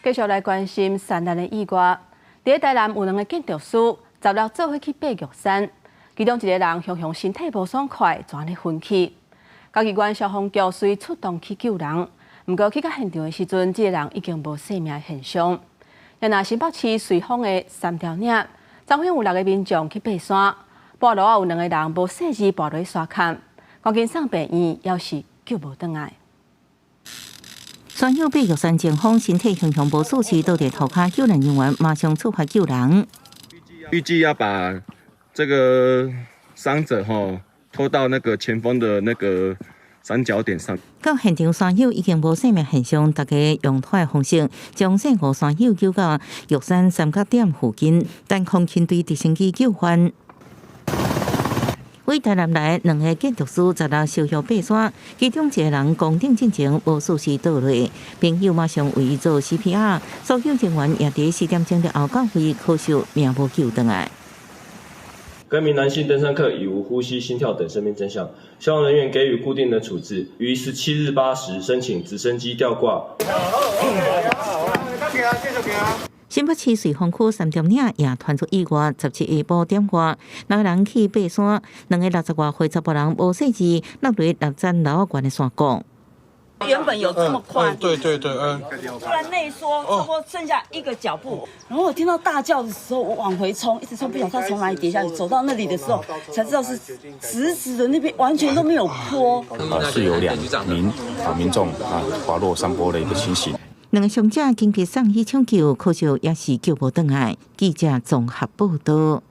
繼續來關心山難的意外。佇台南有兩个建築師16做伙去爬玉山，其中一個人雄雄身體無爽快，就按呢昏去。嘉義縣消防局隨出動去救人，毋過去到現場的時陣，這个人已經無生命現象。若新北市瑞芳的三貂嶺，昨昏有六个民眾去爬山，半路仔有兩个人無細膩跋落山崁，趕緊送病院，猶是救無轉來。山友爬玉山前方，身體雄雄無舒適，倒佇塗跤，救援人員馬上出發救人。預計要把這個傷者吼拖到那個前方的那個三角點上。到現場，山友已經無生命現象，大家用拖的方式將這五山友救到玉山三角點附近，等空勤隊直升機救援。為台南來兩个建築師十六相約爬山，其中一個人攻頂進前無舒適倒落，朋友馬上為伊做 CPR，搜救人員也佇4點鐘了後到位，可惜命無救轉來。該名男性登山客已無呼吸、心跳等生命徵象，消防人員給予固定的處置，於17日8時申請直升機吊掛。新北市瑞芳區三貂嶺也傳出意外，17下晡點外，六个人去爬山，兩个60外歲查埔人無細膩，落佇六層樓懸的山谷。原本有這麼寬，對。突然內縮，差不多剩下一個腳步。然後我聽到大叫的時候，我往回衝，一直衝，不曉得他從哪裡跌下去。走到那裡的時候，才知道是直直的那邊完全都沒有坡。啊，是有兩名啊民眾啊滑落山坡的一個情形。兩個傷者緊急送醫搶救，可惜也是救無轉來。記者綜合報道。